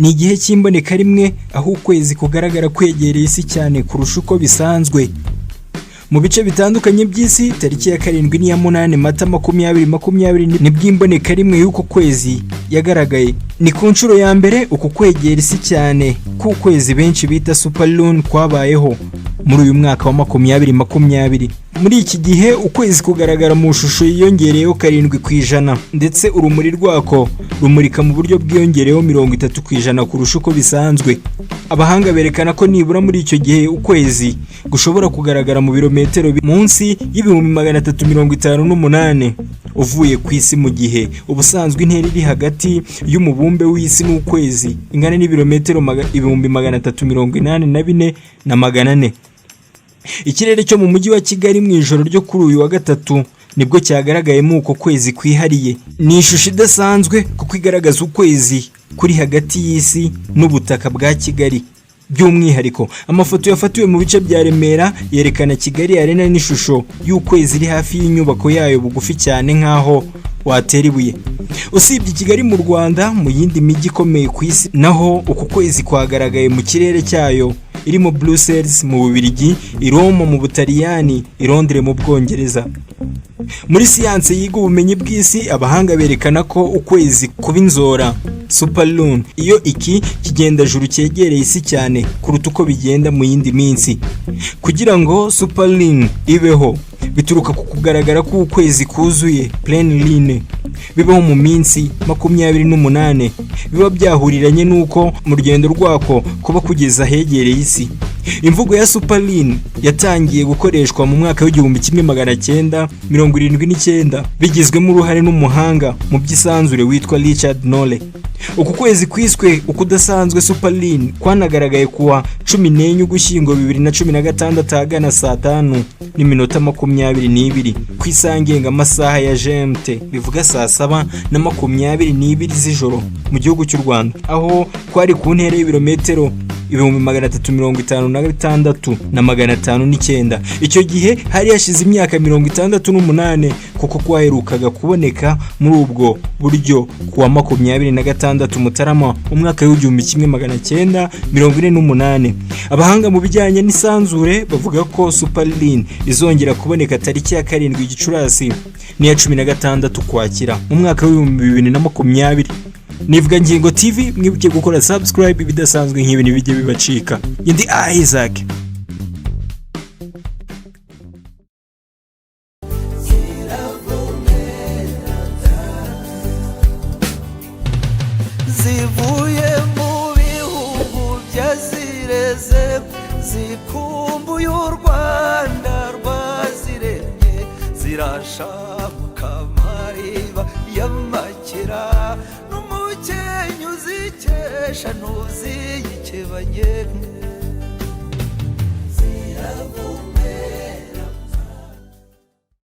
Ni igihe cy'imboneka rimwe aho ukwezi kugaragara kwegereye isi cyane kurusha uko bisanzwe. Mu bice bitandukanye by'isi, tariki ya 7 n'iya 8 Mata 2020 nibwo imboneka rimwe y'uku kwezi yagaragaye. Ni ku nshuro ya mbere uku kwegera isi cyane k'ukwezi benshi bita supermoon kwabayeho muri uyu mwaka wa 2020. Muri iki gihe ukwezi kugaragara mu shusho yiyongereyeho 7%, ndetse urumuri rwako rumurika mu buryo bwiyongereyeho 30% kurusha uko bisanzwe. Abahanga berekana ko nibura muri icyo gihe ukwezi gushobora kugaragara mu birometero munsi y'358,000 uvuye ku isi, mu gihe ubusanzwe intera iri hagati y'umubumbe w'isi n'ukwezi ingana n'ibirometero 384,400. Ikirere cyo mu mujyi wa Kigali mu ijoro ryo kuri uyu wa gatatu nibwo cyagaragayemo uko kwezi kwihariye. Ni ishusho idasanzwe kuko igaragaza ukwezi kuri hagati y'isi n'ubutaka bwa Kigali. By'umwihariko, amafoto yafatiwe mu bice bya Remera yerekana Kigali Arena n'ishusho y'ukwezi iri hafi y'inyubako yayo, bugufi cyane nk'aho watera ibuye. Usibye Kigali mu Rwanda, mu yindi mijyi ikomeye ku isi naho uku kwezi kwagaragaye mu kirere cyayo, irimo Brussels mu Bubiligi, i Roma mu Butaliyani, i Londres mu Bwongereza. Muri siyanse yiga ubumenyi bw'isi, abahanga berekana ko ukwezi kuba inzora, supermoon, iyo iki kigendajuru cyegereye isi cyane kuruta uko bigenda mu yindi minsi. Kugira ngo supermoon ibeho bituruka ku kugaragara k'ukwezi kuzuye, pleine lune, bibaho mu minsi 28 biba byahuriranye n'uko mu rugendo rwako kuba kugeza ahegereye isi. Imvugo ya supermoon yatangiye gukoreshwa mu mwaka w'1979, bigizwemo uruhare n'umuhanga mu by'isanzure witwa Richard Nolle. Uku kwezi kwiswe ukudasanzwe, supermoon, kwanagaragaye kuwa 14 Ugushyingo 2016 ahagana saa 5:22 ku isaha ngengamasaha ya GMT, bivuga saa 7:22 z'ijoro mu gihugu cy'u Rwanda, aho kwari ku ntera y'ibirometero 356,509. Icyo gihe hari hashize imyaka 68 kuko kwaherukaga kuboneka muri ubwo buryo ku wa 26 Mutarama umwaka w'1948. Abahanga mu bijyanye n'isanzure bavuga ko supermoon izongera kuboneka tariki ya 7 Gicurasi n'iya 16 Ukwakira mu mwaka w'2020. Nivuga Ngingo TV, mwibuke gukora subscribe, ibidasanzwe nk'ibi ntibijye bibacika. Ndi Isaac. Zivuye mu bihugu byazireze, zikumbuye u Rwanda rwaziremye, zirashamuka amariba y'amakira n'umukenke uzikesha ntuziyikebanye. Ziravumera.